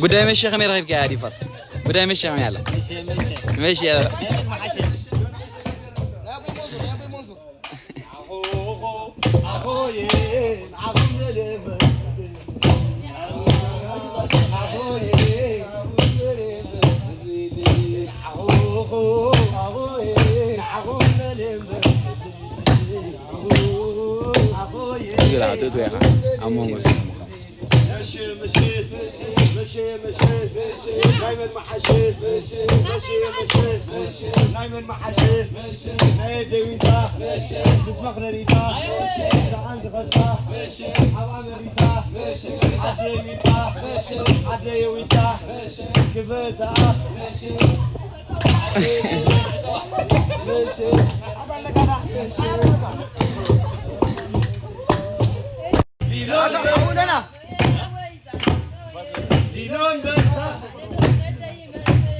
ጉዳይ መሸ ከመይ ረኺብካያ ዲፈር? ጉዳይ መሸ ከመይ ኣላ? መሸ፣ መሸ። መሸ። ትግርዓ ትእትው ኢኻ ኣብ መንጎ ሰላም። መሸ፣ መሸ፣ መሸ፣ መሸ፣ ናይ መን መሓሸ? መሸ፣ መሸ፣ መሸ፣ ናይ መን መሓሸ? ናይ ኣደይ ዊንታ፣ ምስ መኽረሪታ፣ ሰኣን ዝኸድካ፣ ኣብ ኣመሪካ፣ ኣደይ ዊንታ፣ ኣደይ ዊንታ፣ ክበታ፣ መሸ፣ መሸ፣ ሊሎ ኣንበሳ፣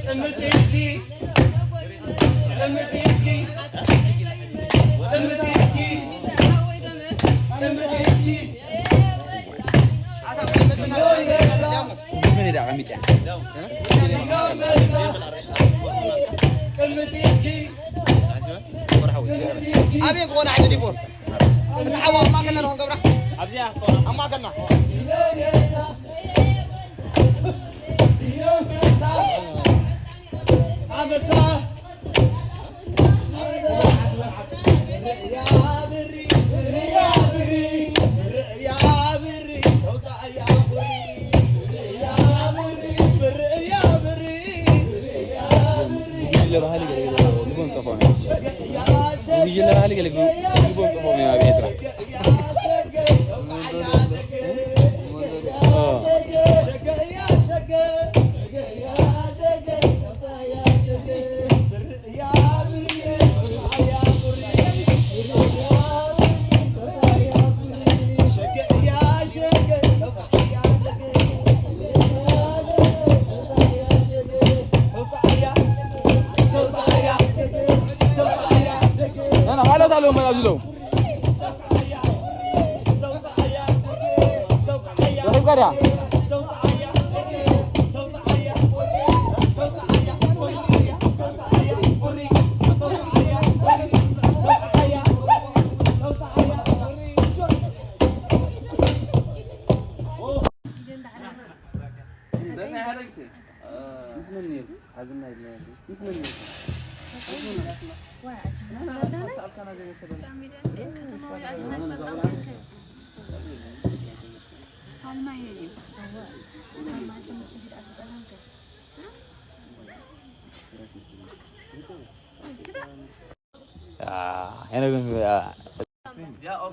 ቅምጥ ኢልኪ፣ ቅምጥ ኢልኪ፣ ቅምጥ ኢልኪ፣ ቅምጥ ኢልኪ። ሊሎ ኣንበሳ፣ ሊሎ ኣንበሳ፣ ቅምጥ ኢልኪ፣ ቅምጥ ኢልኪ። ኣበይ ክኾነ ሕጂ ዲፎር? እቲ ሓዋ ኣብ ማእከልና ንኽንገብራ። ኣብዚኣ ክኾነ። ኣብ ማእከልና። ጉጅለ ባህሊ ገለ ገለ ልቦም ጠፍኦም እዮም። ጉጅለ ባህሊ ገለ ልቦም ጠፍኦም እዮም ኣብ ኤርትራ። ሓላት ኣለዎም መን ኣብዚ ኣለዉ? ረኺብካ ድያ?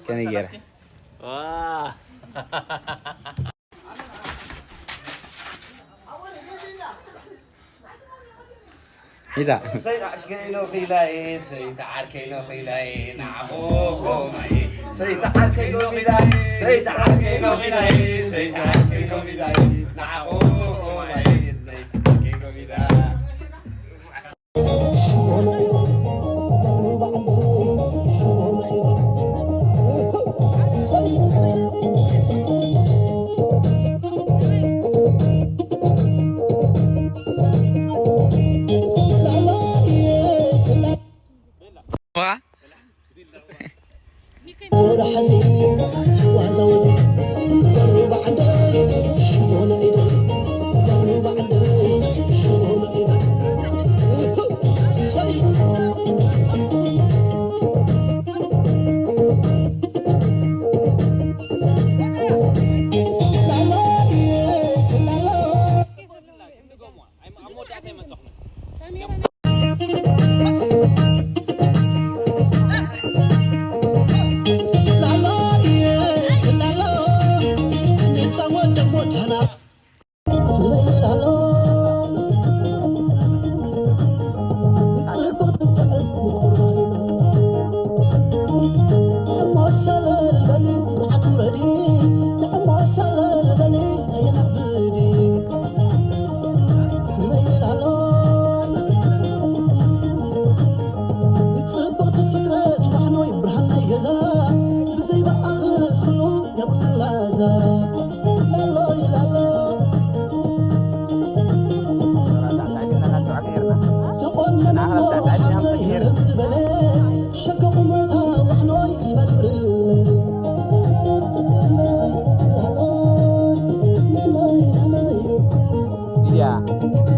ከመይ ገይረ? ይዛ ሰይጣን ከይኖኺላይ፣ ሰይጣን ከይኖኺላይ፣ ናኹኹማይ። ሰይጣን ከይኖኺላይ፣ ሰይጣን ከይኖኺላይ፣ ሰይጣን ከይኖኺላይ፣ ናኹኹማይ። ሰይጣን ከይኖኺላይ።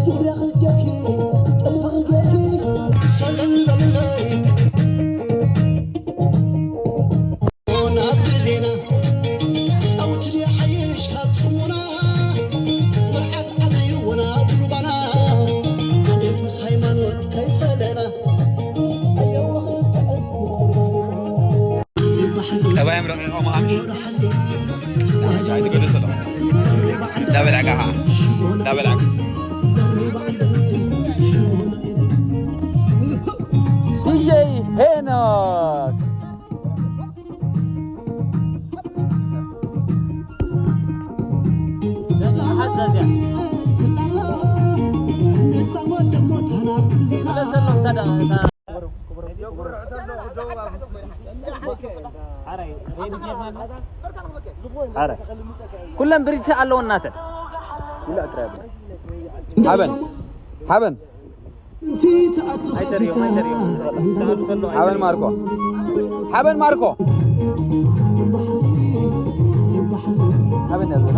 ዙርያ ክገኪ ጥልፊ ክገኪ ሰለል በልለይ ናብቲ ዜና ጻውቲ ድያ ሓይሽ ካብ ጽሞና መርዓት ዓደይዎና ብሩባና ዓሌት ምስ ሃይማኖት ከይፈለና ኣየወ ክጥዕም ንቁርባን ጠባዮም ረቂቖም ኣምሽ ኣይትገደሰሎም እንዳበልዕካ ከዓ እንዳበልዕካ ዲጀይ ሄኖክ ኩለን ብሪጅ ኣለዎ እናተ ሓበን ሓበን ሓበን ማርኮ ሓበን ማርኮ ሓበን ያዘና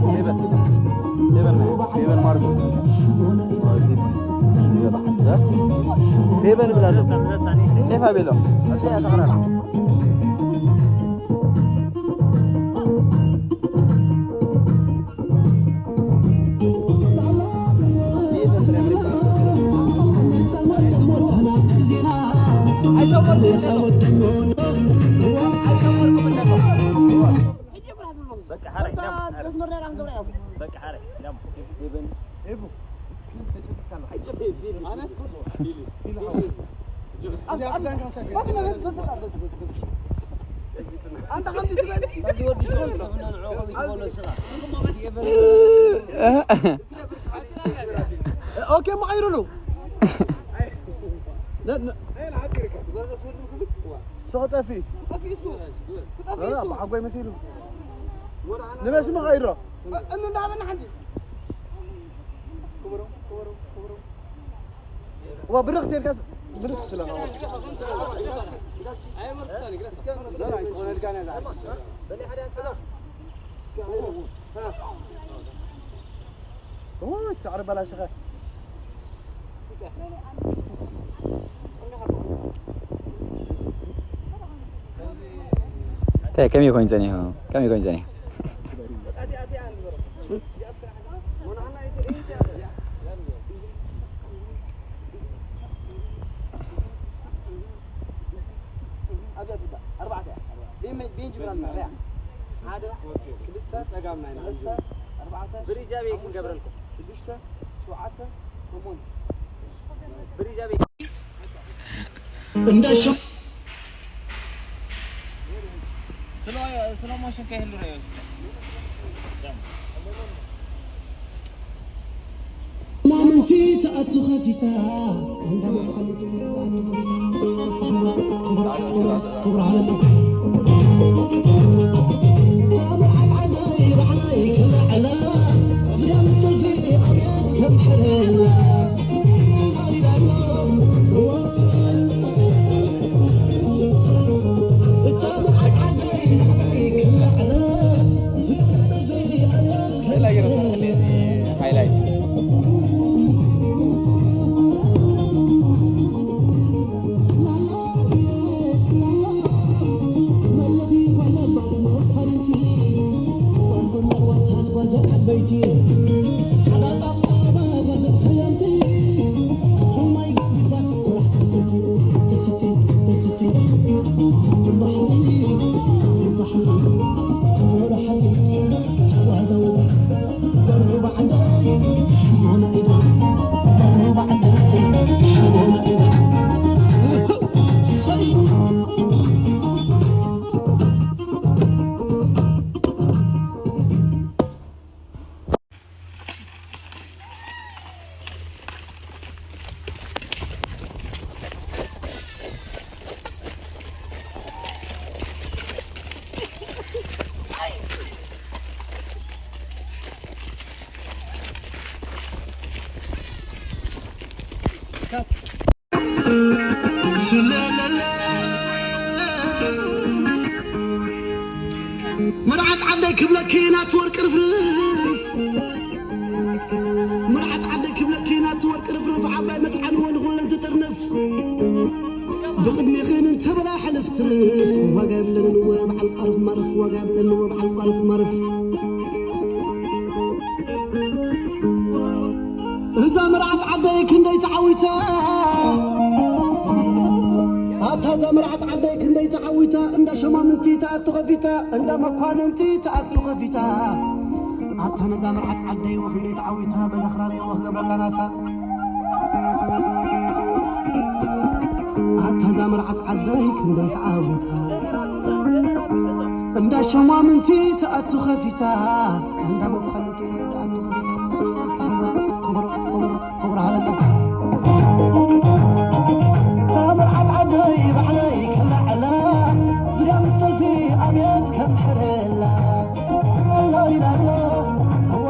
ፌበን ፌበን ማርኮ ፌበን ብላለሁ ፌፋ ቤሎ ኦኬ መቐይሩሉ ሶ ጠፊ ብዓጓይ መሲሉ ንበስ መቐይሮ እኑ እንዳበና ሓንቲ ዋ ብርኽ ቴልካ ብርኽ ክትለና ጻዕሪ በላሽኸ እንታይ ከመይ ኮይኑ ጸኒሑ ከመይ ኮይኑ ጸኒሑ ኣብዚኣ ትብላ ኣርባዕተ እያ። ብየመን ብየን ጅብራልና ሪኣ ሓደ ክልተ ጸጋም ናይ ንኣንጆ ሰለስተ ኣርባዕተ ብሪጃቤ ክንገብረልኩም ሽዱሽተ ሸውዓተ ሸሞንተ ብሪጃቤ እንዳ ሸ ስሎ ሞሽን ከይህሉ ረዮ ማምንቲ ተኣቱ ከፊታ መርዓት ዓደይ ክብለኪ ናት ወርቂ ርፍርፍ እዛ መርዓት ዓደይ ክንደይ ተዓዊታ፣ ኣታ እዛ መርዓት ዓደይ ክንደይ ተዓዊታ፣ እንዳ ሸማምንቲ ተኣቱ ኸፊታ፣ እንዳ መኳንንቲ ተኣቱ ኸፊታ። ኣታ ነዛ መርዓት ዓደይ ወ ክንደይ ተዓዊታ፣ በዛ ክራረይ ወ ክገብረላ ናታ። ኣታ እዛ መርዓት ዓደይ ክንደይ ተዓዊታ፣ እንዳ ሸማምንቲ ተኣቱ ኸፊታ፣ እንዳ መኳንንቲ ተኣቱ ኸፊታ። ክብሮ፣ ክብሮ፣ ክብሮ ሃለና። እታ መርዓት ዓደይ ባዕለይ ከላዕላ፣ ዙርያ ምስ ጥልፊ ኣብየት ከምሕረላ። ኣላ ኢላላ፣ ኣዋ።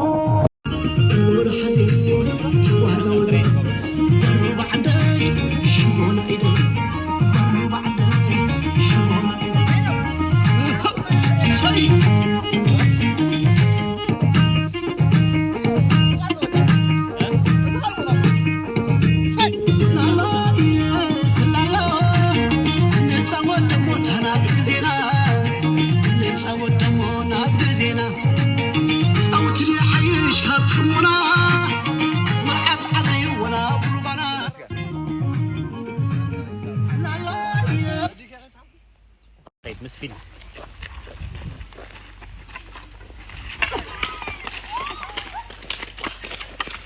طيب، مس فيلم.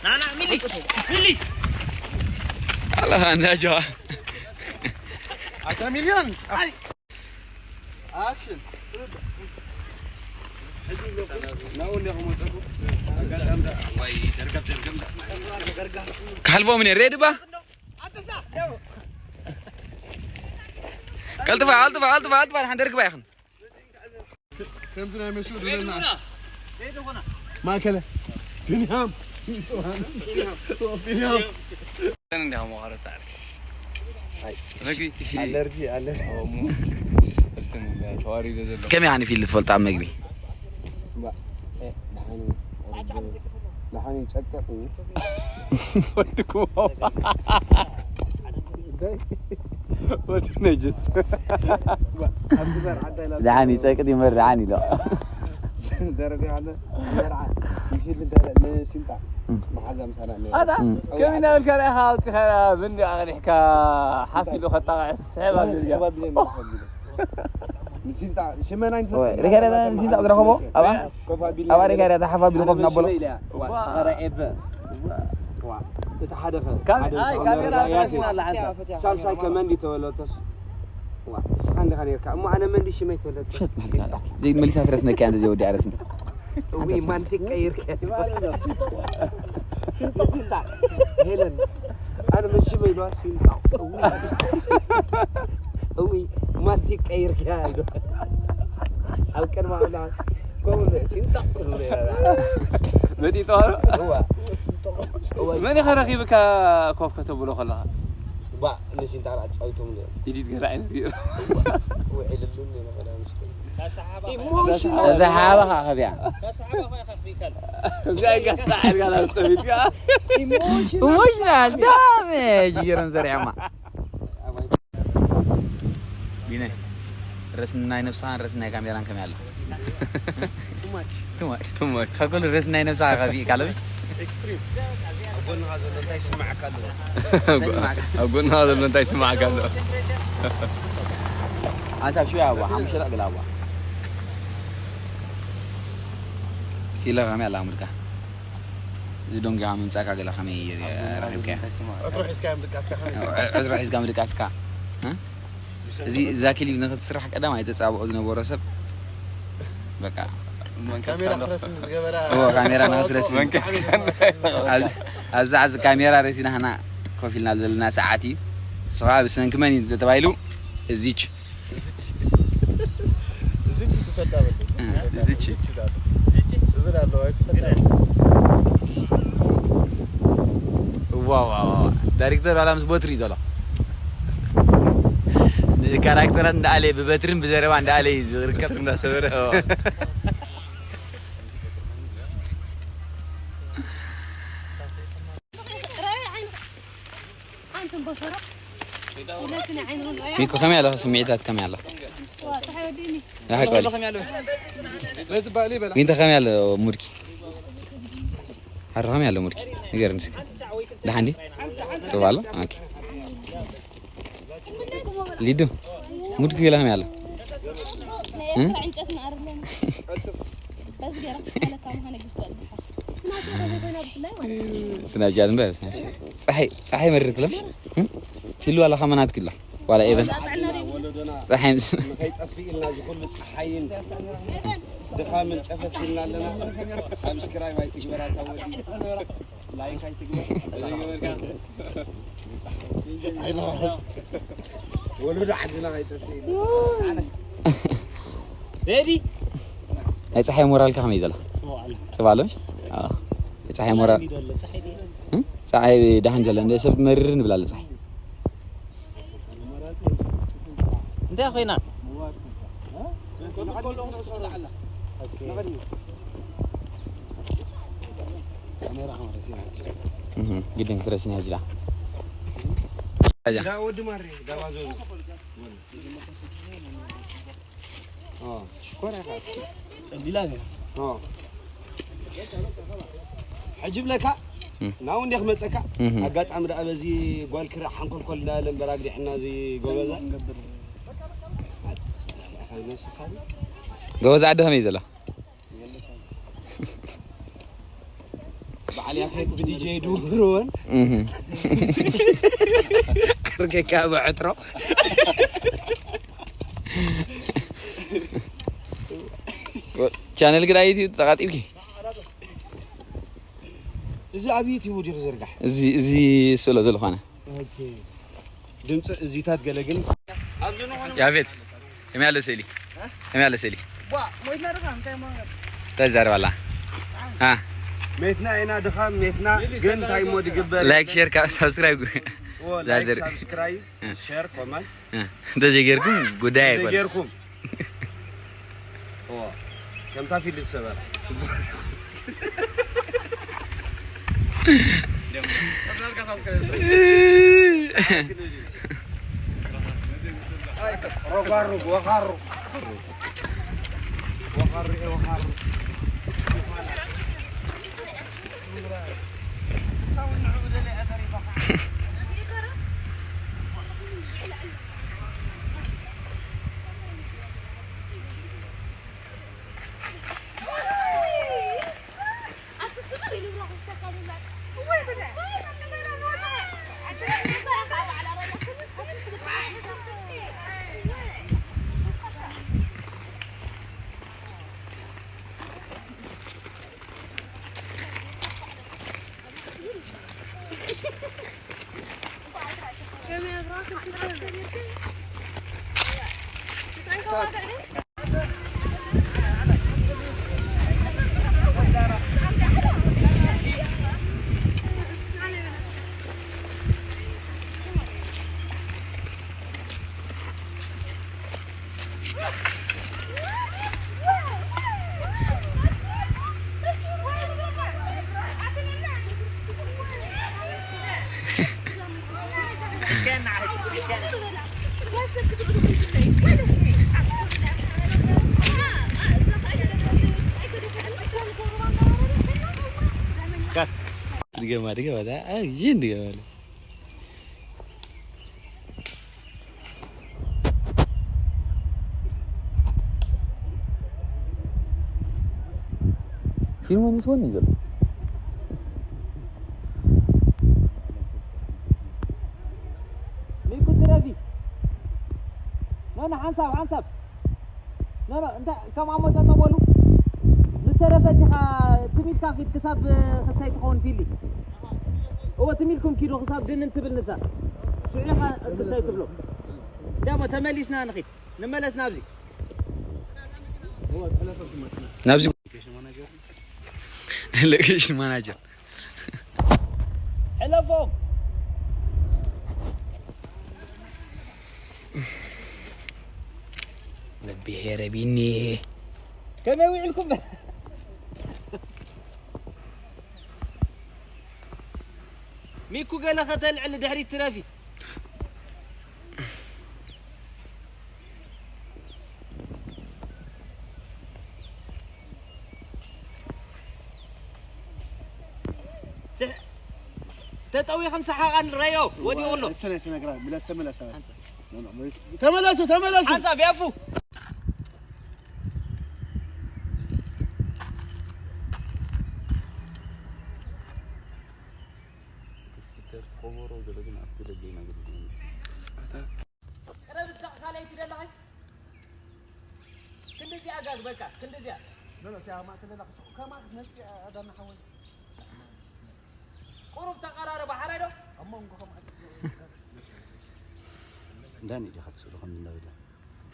نا، نا، ميلي، ميلي. الله، أنا جا. أتا مليون. أي. أكشن. كحل فوق من الريد با. ቀልጥፋ፣ ቀልጥፋ፣ ቀልጥፋ፣ ቀልጥፋ፣ ንሓን ደርግባ ይኽን። ከምዚ ናይ መሽኡ ድለና። ማእከለ። ቢንያም። ቢንያም። እንዲያ መቐረት ታሪክ። መግቢ ኣለርጂ ኣለ። ተዋሪዶ ዘሎ። ከመይ ኣነ ፊል ትፈልጥ ኣብ መግቢ? ደሓን ጨቀጥ። ወድኩ። ወዲ ነጅስ። ደሓን ይጸቅጥ ይመር ደሓን ኢሎ። ደረቴ ኣለ። መርዓ ይሽል ደረ ንሲንጣ። መሓዛ ምሳና ኣታ ከመይ እናበልካ ርኢኻ ኣውፂኻ ምን ኣቕኒሕካ ሓፍ ኢሉ ከጣቕዐ ስሕብ ኣብ ዝርያ። ንሲንጣ ሽመና ወይ ሪከረ ንሲንጣ ዝረኸቦ ኣብኣ ኣብኣ ሪከረ ተሓፋ ቢሉ ኮፍ ናበሎ። እቲ ሓደ ካሜራ ካሜራ ኣላ ሓንሳ። ሳልሳይ ከመንዲ ተወለተስ ዋ እስኻ እንዲኻ ነርካ እሞ ኣነ መን ሽመይ ተወለተ። ሸጥ ናልካ። ዘይመሊሳ ትረስነካ እንደ ዘይወዲ ኣረስኒ። እዊ ማንቲክ ቀይርካ። ሲንጣ ሄለን ኣነ መን ሽመይ ኢልዋ ሲንጣ። እዊ እዊ ማንቲክ ቀይርካ ኢልዋ። ኣብ ቅድማ ኣላ ኮም ሲንጣ ክሉ። መጢጦ እዋ። መን ኢኻ ረኺብካ ኮፍ ከተብሎ ከለኻ? ባ ንሲንጣ ኣጻዊቶም። ኢዲት ገለ ዓይነት ገይሩ። ውዒልሉን የነበረ ምሽክል። ኢሞሽናል። እዛ ሓባኻ ከቢያ። እዛ ጋስታ ዓርጋ ናብ ጸቢትካ። ኢሞሽናል ዳሜጅ ገይሮም ዘሪዖማ። ቢነ ረስኒ ናይ ነብስኻን ረስኒ ናይ ካሜራን ከመይ ኣላ? ካብ ኩሉ ረስኒ ናይ ነብስኻ ከቢእካ ኣለቢ? ኣብ ጎንኻ ዘሎ እንታይ ይስምዓካ ኣለዎ? ኣብ ጎንኻ ዘሎ እንታይ ይስምዓካ ኣሎ? ኣንሳብ ሽው ኣዋ ሓሙሽተ ግላ ኣዋ ኪሎ ከመይ ኣላ ሙድካ? እዚ ደንጊኻ ምምጻእካ ገለ ከመይ ረኺብካያ? ዕትሮ ሒዝካ ምድቃስካ ከመይ ይስምዓካ? ዕትሮ ሒዝካ ምድቃስካ እ? እዚ እዛ ክሊፕ ንክትስራሕ ቀዳማይ ተጻብኦ ዝነበሮ ሰብ በቃ ካሜራ ክትረስን ዝገበራ እዎ ካሜራ ንክትረስን መንቀስካ ኣብዚ ኣብዚ ካሜራ ረሲና ህና ኮፍ ኢልና ዘለና ሰዓት እዩ። ንስኻ ብሰንኪ መን እዩ ተባሂሉ እዚች እዚች ትሰዳ በል እዚች እዚች ትሰዳ እብል ኣለዋ ትሰዳ ዋው ዋው ዋው። ዳይሬክተር ዋላ ምስ በትሪ እዩ ዘሎ። ንካራክተራት እንዳኣለ ብበትርን ብዘረባ እንዳኣለ እዩ ዝርከብ። እንዳሰበረ ሚኮ ከመይ ኣለኻ? ስምዒታት ከመይ ኣለኻ? ዊንታ ከመይ ኣሎ ሙድኪ? ሓር ከመይ ኣሎ ሙድኪ? ንገርኒ እስኪ። ደሓን ድዩ? ጽቡቕ ኣሎ? ኦኬ። ሊዱ፣ ሙድ ክገላም ያለ። እ? ስናፕቻት እምበር፣ ጸሓይ፣ ጸሓይ መድርክ ለም። እ? ፊሉ ዋላ ካመናት ክላ። ዋላ ኤቨን። ጸሓይ ምስ ንኸይጠፍእ ኢልና እዚ ኩሉ ጸሓይን ድኻምን ጨፈፍ ኢልና ኣለና። ሳብስክራይብ ኣይትግበራ፣ እታ ወዲ ላይክ ኣይትግበር። ወለዶ ዓድና ከይጠፍእ ኢልና። ሬዲ? ናይ ጸሓይ ሞራልካ ከመይ ዘላ? ጽቡቕ ኣሎ። ጽቡቕ ኣሎ? ኣዎ። ናይ ጸሓይ ሞራል፣ ጸሓይ ድየ? እ? ጸሓይ ደሓን ዘላ፣ እንደ ሰብ መሪር ንብላ ኣሎ ጸሓይ። እንታይ ኮይና? ኦኬ። እህ፣ ግድን ክትረስኒ ኣጅላ። ኣጃ። ዳ ወዲ ማሬ፣ ዳ ባዞ። ኦ፣ ሽኮር ያካ። ጸሊላ ነይራ። ኦ። ሕጂ ብለካ፣ እም። ናው እንዲያ ክመጸካ፣ እህ። ኣጋጣሚ ደኣ በዚ ጓል ክረ ሓንኮልኮል እንዳበለ እምበር ኣግዲሕና እዚ ጎበዛ። ጎበዛ ዓዲ ከመይ ዘላ? በዓል ያፌት ብዲጄ ድውርወን። እህ። ዓርከካ ብዕትሮ። ቻነል ግዳ ዩቲዩብ ተቃጢብኪ? እዚ ኣብ ዩቲዩብ ድዩ ክዝርጋሕ? እዚ፣ እዚ ስእሎ ዝኾነ። ኦኬ። ድምፂ እዚታት ገለ ግን ኣብዚ ንኾነ ያፌት፣ ከመይ ኣሎ ስእሊ? ከመይ ኣሎ ስእሊ? ዋ፣ ሞይትና ድኻ፣ እንታይ ሞ-? እንታይ ትዛረብ ኣላ? አ። ሜትና ኢና ድኻ፣ ሜትና ግን እንታይ ሞ ድግበር? ላይክ፣ ሼር፣ ካብ ሳብስክራይብ ግ-፣ ኦ፣ ላይክ፣ ዛዘር-፣ ሳብስክራይብ፣ እ። ሼር፣ ኮመንት። እ። እንተዘይጌርኩም ጉዳይ ኣይኮነን። ዘይጌርኩም። ኦ፣ ከምታ ፊልድ ሰበር። ጽቡቅ። ሮጓሩ፣ ወኻሩ። ወኻሩ፣ ኤ፣ ወኻሩ። ድገማ፣ ድገማ፣ ዳ-፣ ኣይ፣ ጂን ድገማ። ፊልም ምስ ወኒ ዘሎ። ሚኩ ትረፊ። ኖ፣ ኖ፣ ሓንሳብ፣ ሓንሳብ። ኖ፣ ኖ፣ እንታይ ከም ኣሞ ጠጠው በሉ። ምስ ተረፈ ዲኻ ትም ኢልካ ኪድ ክሳብ ክስታይ ትኸውን ፊሊ። እወ፣ ትም ኢልኩም ኪዱ ክሳብ ድንን ትብል ንሳ። ሽዑ ኢኻ ክስታይ ትብሎ። ደሞ ተመሊስና ንኺድ። ንመለስ ናብዚ። ናብዚ ሎኬሽን ማናጀር። ሕለፎም። ለቢሄ ረቢኒ። ከመይ ውዒልኩም? ሚኩ ገለ ከተልዕል ድሕሪት ትረፊ። ስሕ-፣ ተጠዊኽን ሰሓቓን ረዮ ወዲቑ ኣሎ። ሰነ ተነግራ ብለ ተመለሰ። ተመለሱ ተመለሱ። ሓንሳብ ያፉ። ስፒከር ከበሮ ገለ ግን ኣብቲ ደገ ኢና ገዲፍና። ቀረብ እስካ ካልኣይቲ ደለኻ ክንደዚኣ ጋግ በቃ ክንደዚኣ። ኖ ኖ እቲኣ ማእከል ደላ ክትስቁ ከማክ ነፂ ኣዳና ሓወይ። ቁሩብ ተቐራረባ ሓራይ ዶ? ኣብ መንጎ ከም እንዳኒ ዲኻ ትስእሉ ከም እንዳበለ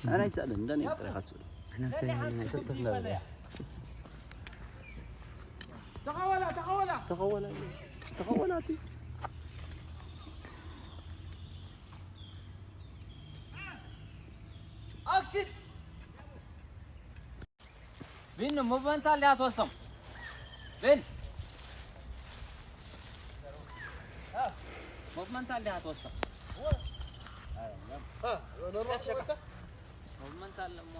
ኣነ ኣይትስእልን እንዳኒ ጥራይ ኢኻ ትስእሉ። ተፍተፍ እንዳበለ ተቐበላ ተቐበላ። ተቐበላ ተቐበላ እቲ ኣክሽን። ቢኒ ሙቭመንት ኣሊያ ትወስዶም። ቢኒ ሙቭመንት ኣሊያ ትወስዶም። ሙቭመንት ኣለ እሞ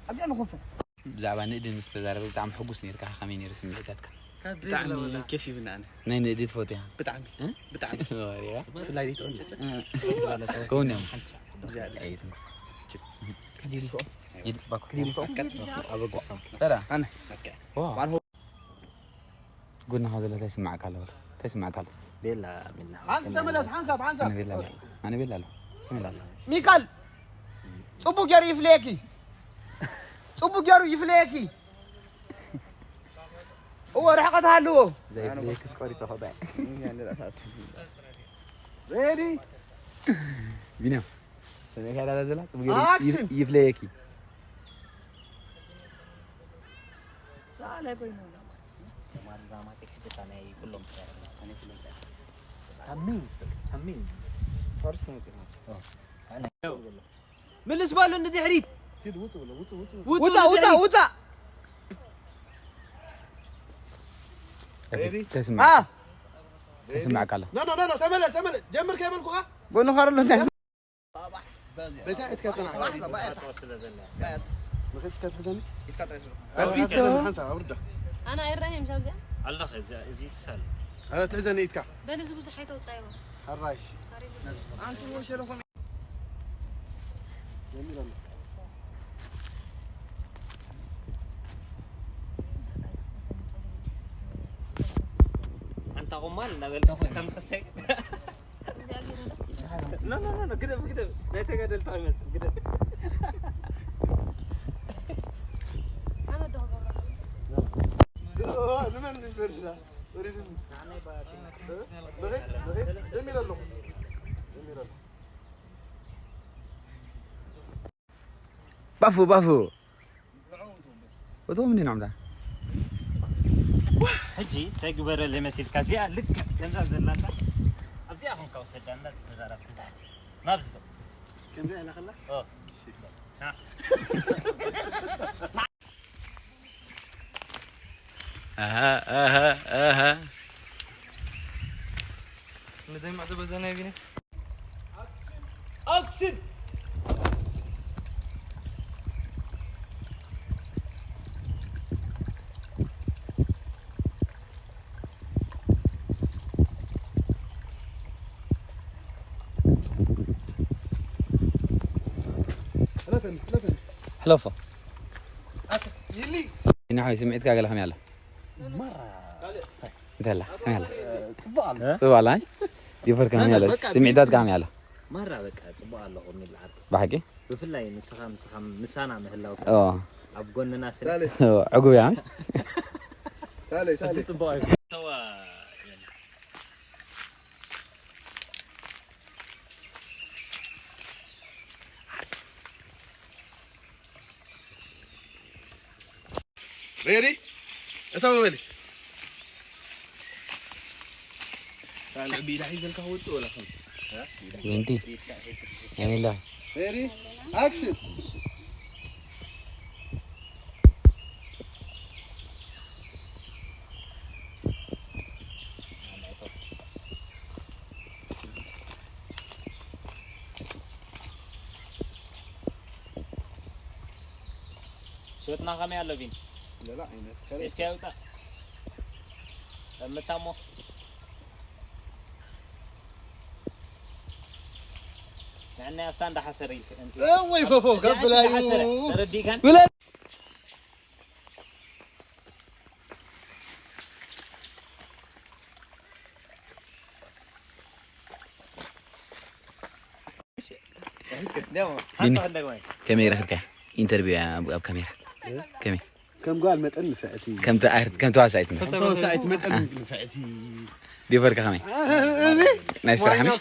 ኣብዚኣ ንኾፈ ብዛዕባ ንእዲ ምስ ተዛረበ ብጣዕሚ ሕጉስ ነርካ። ከመይ ነይሩ ስምዒታትካ? ብጣዕሚ ኬፍ ይብና ኣነ ናይ ንእዲ ትፈትያ? ብጣዕሚ እ? ብጣዕሚ ወሪያ? ብፍላይ ደይትቕንጭ እ። ከውን እዮም። ብዝያዳ ኣይትን። ክዲልሶ ይድባኩ። ክዲልሶ ኣበጎ። ሰራ። ኣነ ዋ። ጉድና ካብ ዘሎ እንታይ ይስማዓካ ኣሎ? እንታይ ይስማዓካ ኣሎ? ቤላ ሚና ሓንቲ ተመለስ ሓንሳብ ሓንሳብ ኣነ ቤላ ኣሎ። ኣነ ቤላ ኣሎ። ተመለስ። ሚካል ጽቡቅ ገይሩ ይፍለየኪ ጽቡቅ ገይሩ ይፍለየኪ እወ ርሕቀት ሃልዎ ዘይፍለየኪ ቆሪጾ ከበ ሬዲ ቢንያም። ሰሚዕካ ዳላ ዘላ ጽቡቅ ገይሩ ኣክሽን! ይፍ- ይፍለየኪ። ሰኣላይ ኮይኑ ታሚን ታሚን ፈርስት መጽና ምልስ በሉ ንድሕሪት ሂድ ውጽ ብሎ ውጽ ውጽ ውጹ ውጻ ውጻ ንድሕሪት። ውጻ። ሬዲ ተስማ አ ተስማዕካ ኣሎ። ኖ ኖ ኖ ኖ ተመለስ ተመለስ ጀምር ከይበልኩኻ ጎኑ ካርሎ እንታይ በታ እስከ ተና ንኸት እስከ ትሕዘኒ ከፊት ሓንሳ ኣውርዳ ኣነ ኣይረኣየም ሻብዚኣ ኣለኸ እዚ እዚ ትሳል ኣረ ትሕዘኒ ኢትካ በል እዚ ብዙሕ ኣይተውፃዮ ሓራሽ ታሪክ ኣንቱ ሸለኹም ጀሚር ኣሎ ኣንታ ቁማል እናበልካ ከም ክሰይ ኖ ኖ ኖ ግደፍ ግደፍ ናይ ተጋደልታ ይመስል ግደፍ ንመን ንበልና ጀሚር ኣሎ ጀሚር ኣሎ ባፉ ባፉ እቶም ምን ናምዳ ሕጂ እንታይ ግበረለይ መሲልካ እዚኣ ልክዕ ከምዛ ዘላታ ኣብዚኣ ኮንካ ውሰዳ እንዳ ተዛረብካ ናብዚ ከምዚ ኢላ ከላ ኦ ና ኣሃ ኣሃ ኣሃ ንዘይ ማዕዶ በዘና ይብኒ ኣክሽን። ሕለፈኒ ሕለፈኒ ሕለፎ ይሊ ኢና ሓይ ስምዒትካ ገለ ከመይ ኣላ ማራ እንታይ ኣላ ከመይ ኣላ ጽቡቅ ኣሎ ጽቡቅ ኣላ ዲፈር ከመይ ኣላ ስምዒታት ከመይ ኣላ ማራ በቃ ጽቡቅ ኣለኹ የሚል ዓርኩ ብሓቂ ብፍላይ ንስኻ ንስኻ ምሳና ምህላው ኦ ኣብ ጎንና ስለ ታለይ ዕጉብ እያ ታለይ ታለይ ጽቡቅ እዩ ሬዲ እታ መበሊ ታን ቢዳ ሒዘልካ ወጽእ ወላ ከም ዊንቲ ያሚላ ሬዲ ኣክሽን ሸጥና ከመይ ኣሎ ቢን ሌላ ዓይነት ከመይ? እስኪ ኣውጣ። እምታሞ። ንዕና ኣብታ እንዳሓሰረ ኢልክ። እወይ ፈፎ፣ ካብ ብላዩ። ተረዲእካን? ብላ- ቢኒ፣ ከመይ ረኽብካ? ኢንተርቪው ኣብ፣ ኣብ ካሜራ። ከመይ? ከም ጓል መጠን ንፍዕቲ። ከም ተ-፣ ከም ተዋሳኢት መጠን። ከም ተዋሳኢት መጠን ንፍዕቲ። ዲፈርካ ከመይ? ናይ ስራሕ መሽ?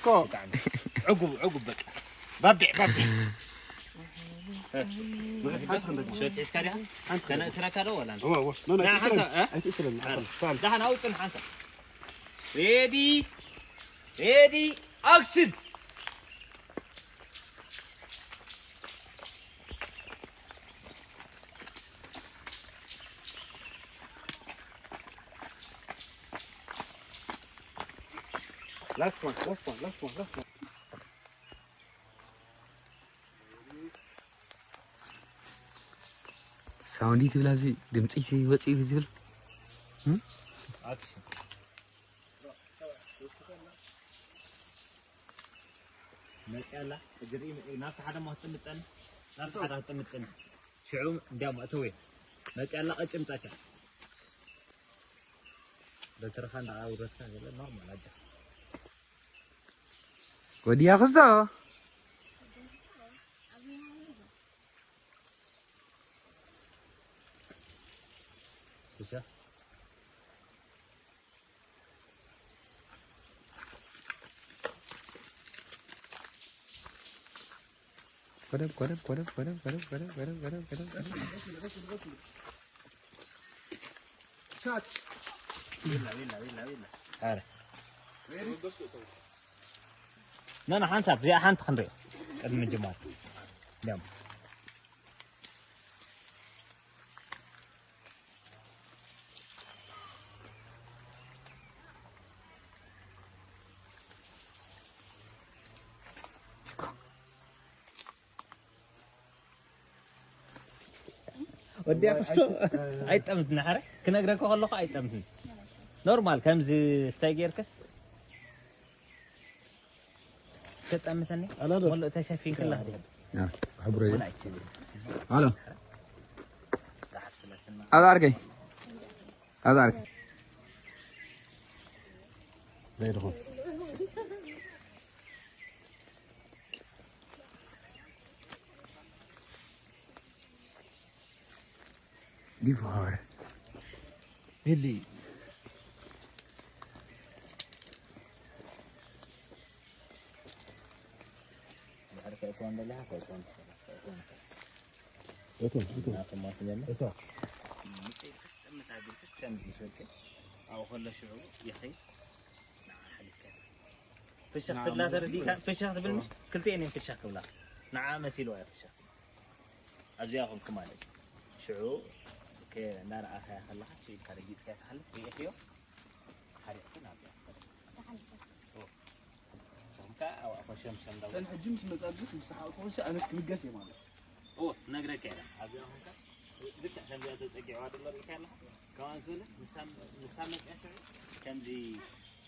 ዕጉብ፣ ዕጉብ በቃ። ባቢዕ፣ ባቢዕ። ሸት ሒዝካ ዲኻ? ሓንቲ ከነእስረካ ዶ ወላ? እወ፣ እወ። ኖ፣ ኖ፣ ንዓ ኣይትእስረኒ። ሓንሳ፣ እ? ኣይትእስረኒ። ሓንሳ። ደሓን፣ ኣብኡ ጽንሕ ሓንሳ። ሬዲ፣ ሬዲ፣ ኣክሽን! Last one, last one, last one, last one. ሳውንድ ትብል ኣብዚ ድምፂ ወፂኡ ዝብል። እም? ኣክሽን። መፅያ ኣላ፣ እግሪ ናብቲ ሓደ እሞ ክትጥምት ፀንሕ፣ ናብቲ ሓደ ክትጥምት ፀንሕ። ሽዑ እንዲያም ኣእተወ። መፅያ ኣላ፣ ቀጭን ፃቻ። በትርኻ እንዳኣውረድካ ገለ ኖርማል ኣጃ። ወዲያ ክስቶ። ብቻ። ኮደብ፣ ኮደብ፣ ኮደብ። ዊላ፣ ዊላ፣ ዊላ፣ ዊላ። ኣረ። ና፣ ና፣ ሓንሳብ እዚኣ ሓንቲ ክንሪኦ ቅድሚ ምጅማር። ደም። ወዲያ ክስቶ ኣይጠምትን፣ ሓረ ክነግረካ ከለኹ ኣይጠምትን። ኖርማል ከምዚ ስታይ ጌርክስ ተጠምተኒ። ኣላሎ። ወሎ ተሸፊንክላ። ያ፣ ሕብሩ እዩ። ወላ ኣይችልም። ኣሎ። ኣዛ ኣርገይ። ኣዛ ኣርገይ። ዘይድኹም። ዲፋር። ቢሊ። ድሕሪ ከእትወን ደሊኻ ከእትወን ትኽእል፣ ከእትወን ትኽእል። እቶ፣ እቶ። ናቶም ማለት ጀመር። እቶ። ምጽኢት ክትጥምት ኣቢልክስ ከምዚ ይስበልክን ኣብኡ ከሎ ሽዑ ይኸይድ። ንዓ ሓሊፍካ። ፍሽኽ ትብላ ተረዲእካ? ፍሽኽ ትብል ምሽ? ክልቲኤን እየን ፍሽኽ ክብላ። ንዓ መሲልዋ እያ ፍሽኽ ትብል። ኣብዚኣ ኮንኩ ማለት እዩ። ሽዑ ከ-፣ እናረኣኻያ ከለኻ ስኢልካ ረጊጽካያ ትሓልፍ፣ ርኢኽዮ? ሓሪቕኪ ናብዚኣ ትኸዲ። ኦ። ከምካ ኣብ ኣፎ ሸምሸም ዳው። ሰን ሕጂ ምስ መጻ ድረስ ምስ ሰሓቕኩ ከንሲ ኣነስ ክብገስ እየ ማለት። ኦ፣ ነግረካ እየ። ኣብዚኣ ኮንካ ልክዕ ከምዚኣ ተጸጊዕዋ ደሎ ርኢኻ ኣለኻ? ከማን ስለ ንሳ፣ ንሳ መጽያ ሽዑ ከምዚ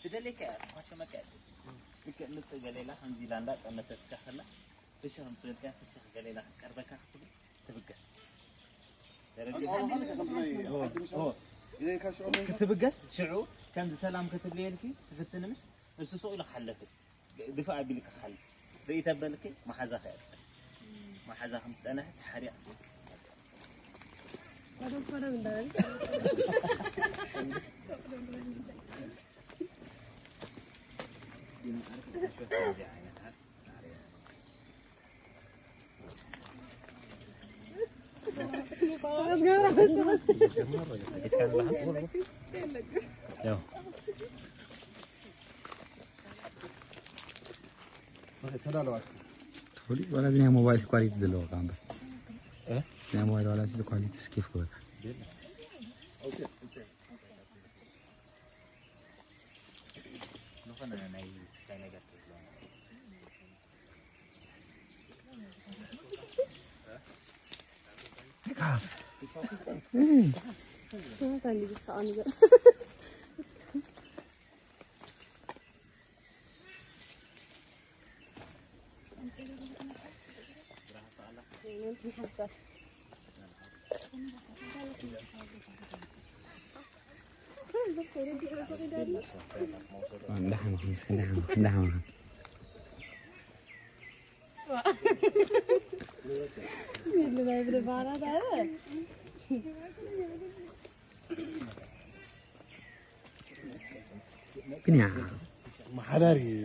ትደልየካ እያ፣ ትኳሸመካ እያ። ልክዕ ምጽእ ገሌላ ከምዚ ኢላ እንዳጠመተትካ ከላ ፍሽኽ ምስ በልካ ፍሽኽ ገሌላ ክትቀርበካ ክትብል ትብገስ። ተረዲእካ? ክትብገስ ሽዑ ከምዚ ሰላም ክትብልየልኪ ትፍትኒ ምሽ? እሱ ሱቕ ኢሉ ክሓለፍ ድፋእ ኣቢሉ ክሓልፍ ርእይ ተበልኪ መሓዛኺ እያ። መሓዛ ከም ዝጸንሐ ተሓሪቕኪ። ትፈልጥ ዋላ እዚ ናይ ሞባይል ኳሊቲ ዘለዎ ከዓ እምበር። እ? ናይ ሞባይል ዋላ እዚ ኳሊቲ ስኪፍ ክበል። ዝኾነ ናይ ክስታይ ነገር ተዝሎ። ግን ያ መሓዳር እዩ።